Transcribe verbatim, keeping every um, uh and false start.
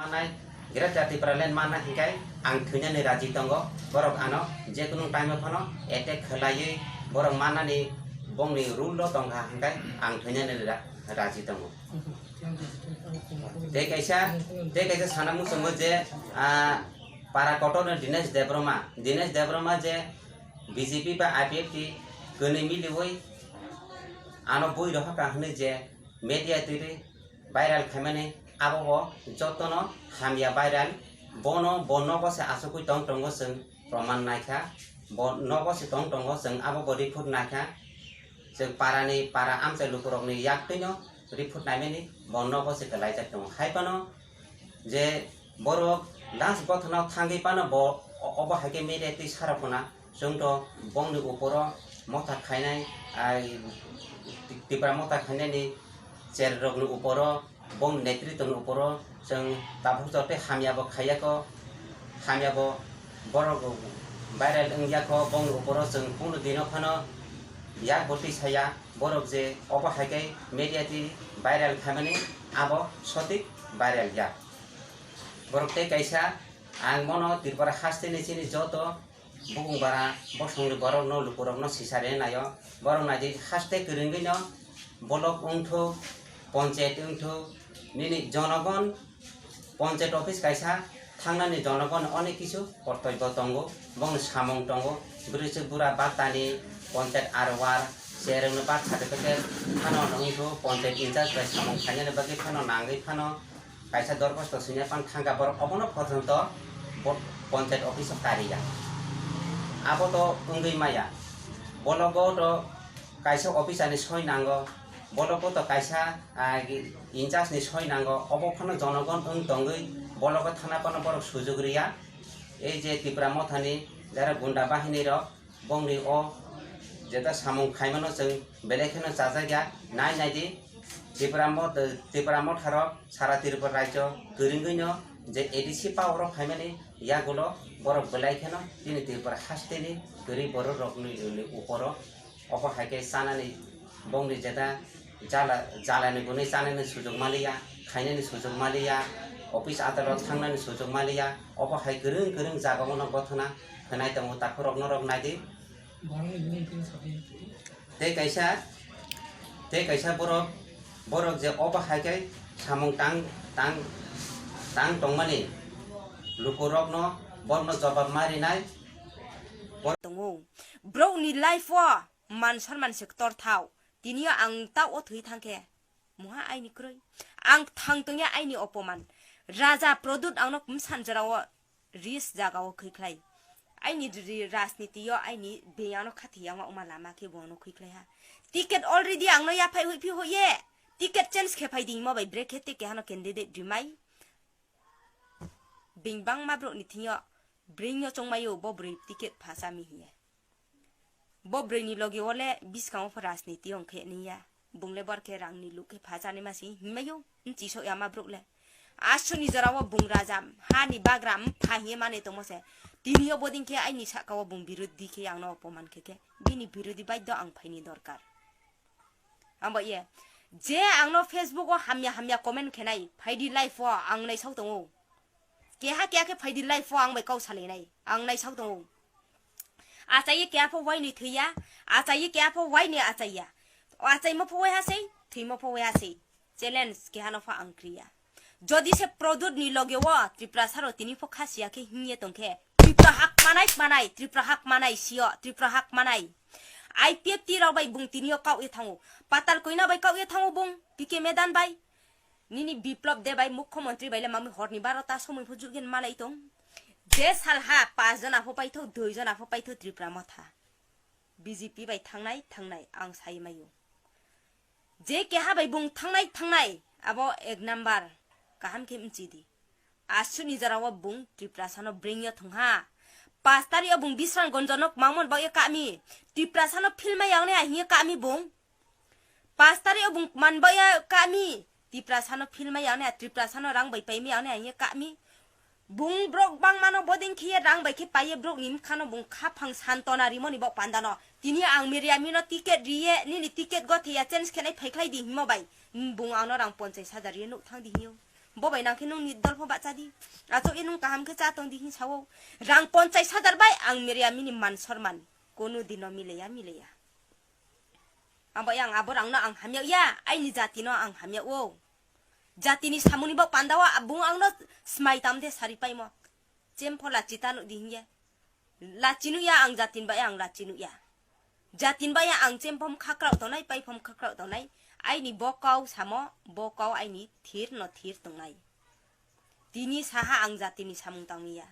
Manai, Greater Tipraland manna hinkhe ang thwinani raji tongo. Borok ano jekunu time o phano attack khlaiwi borok mannani bongni rule o tongkha hinkhe ang thwinani ra-, raji tongo. Tei kaisa, tei kaisa sana muchungo je, ah, para kotor no Dinesh Debbarma, Dinesh Debbarma je B J P ba I P F T kwnwi miliwi ano bui rohor ka hwnwi je media twi viral khaimani abo bo jotono hamya viral. Bono bo nogo se achukwi tong tongo chwng proman naikha, bo nogo se tong tongo chwng abo bo report naikha. Chwng parani para amchai lukurokni yaktwino report naimani bo nogo se kwlaijak tongo. Hai phano je borok last gothano thangwi phano bo o-, obo hai khe media twi sarok phano chwngto bongni uporo motha khainai, ai, Tipra motha khainani cherrokni uporo, bongni netritwni uporo chwng tabuk joto hamya bo khaiya kho, hamya bo borok viral wngya kho, bongni uporo chwng kunu dino phano yak bo twi saya, borok je obo hai khe media twi viral khaimani abo sotik viral ya. Borok tei kaisa ang bono Tripura hasteni chini joto bukung bara bosongni borokno lukurokno sisari naio. Borok naidi haste kwrwngwino bolok wngthuk, ponchayat wngthuk, nini jonogon ponchayat office kaisa thangnani jonogon onek kisu kortoibo tongo, bongni samung tongo, bwrwi se bura baktani ponchayat R O R, cherwngno birth certificate phano wngthuk, ponchayat incharge bai samung khainani bagwi phano nangwi phano kaisa dorkhosto swina pan thangkha, borok obono porjonto bo-, ponchayat office o kariya. Abo to wngwi maya. Bologo to kaisa officer ni soi nango, bologo to kaisa, ah, incharge ni soi nango, obo phano jonogon wng tongwi bologo thana phano borok sujuk riya. Ei je Tipra mothani jara gunda bahini rok, bongni o jeta samung khaimano chwng belai kheno chajakya, nai naidi Tipra mo-, Tipra motharok sara Tripura rajyo kwrwngwino je A D C power o phaimani yagulo borok belai kheno chini Tripura hasteni kwrwi borok rokni uporo obo hai khe chanani bongni jeta jala, jalani gwnwi chanani sujok maliya, khainani sujok maliya, office adalot thangnani sujok maliya, obo hai kwrwng kwrwng jagao no gothona khwnai tongo, takhurok norok naidi. Tei kaisa, tei kaisa borok, borok je obo hai khe samung tang, tang, tang tongmani lukurokno borokno jobab ma rinai. Tongo. Borokni life o man sonman se ktor thao. Tini o ang ta o thwi thang khe. Muha aini kroi. Ang thang tongya aini opoman. Raja Pradyut angno kumsan jora o ris jaga o khwi khlai. Aini ri-, rajniti o aini beyang no khathi yang ma uma lama khe bo no khwi khlai ha. Ticket already angno yaphai hui phi hoye. Ticket change khe phai di mo bai brekhe te kehano candidate rimai. Bing bangma borokni thing yo bring yo chongmai o bo bwrwi ticket phasa mi hiye. Bo bwrwini loge o le bwskango pho rajniti ong khe niya. Bung le bor khe rang ni luk khe phajani ma si hinmai o, nchi sok ya ma borok le. Aswk ni jora o bung raja, ha ni bagra, mpha hiye mane tongmo se. Tini o bodin khe aini saka o bung birodhi khe ang no opoman khe khe, bini birodhi baidho ang phaini dorkar. Ang bo ye, je ang no Facebook o hamya hamya comment khe nai, phaidi live o ang nai sak tongo. Keha keha khe phaidi live o ang bai kau salai nai, ang nai sak tongo. Achai ye keha pho wai ni thwi ya, achai ye keha pho wai ni achai ya. O achai mo pho wai ha sei, thwi mo pho wai ha sei. Challenge keha no pho ang kri ya. Jodi se Pradyut ni loge o Tripura saro tini pho kha siya khe hing ye tong khe, Tripura hak manai manai, Tripura hak manai sio, Tripura hak manai. I P F T rok bai bung tini o kau ye thango. Patal Koina bai kau ye thango bung, P K Medan bai. Nini Biplop Deb bai Mukhyamantri bai le mamui hor ni baro ta somoi pho jugin malai tong. Je sal ha pas jona pho paitho, dui jona pho paitho Tripura motha. B J P bai thangnai, thangnai, ang sai mai o. Je keha bai bung thangnai, thangnai, abo ek number kaham khe mchi di. Aswk ni jora o bung Tiprasa no bring yo thung ha. Pas tari o bung Bisramganj no mangmon bao ye kami. Tiprasa no philmai yang ne ahi ye kami bung. Pas tari o bung man bao ye kami. Tiprasa no philmai yang ne, Tiprasa no rang bai paimai yang ne ahi ye kami. Bung borok bangmano boding khe ye rang bai khe pai ye borok ni bwkha no bung khaphang santona rimo ni bok panda no. Tini ang Miriami no ticket ri ye, nini ticket go the ya change khe nai phai khlai di himo bai. Bung ang no rang ponchais hajar ye nuk thang di hino. Bo bai nang khe nung ni dol pho bahcha di. Achuk ye nung kaham khe cha tong di hin sao. Rang ponchais hajar bai ang meriya mini man sorman. Kunu dino mileya, mileya. Abo yang abo rang no ang hamya ya, aini jati no ang hamya o. Jati ni samung ni bo panda o abung ang no smai tam de sari paimo. Chem pho lachi ta nuk di hin ye. Lachi nuk ya ang jatin bai ang lachi nuk ya. Jatin bai ang chem phom khakrao tongnai, pai phom khakrao tongnai. Aini bo kau samo, bo kau aini thir no thir tongnai. Tini saha ang jatini samung tangwi ya.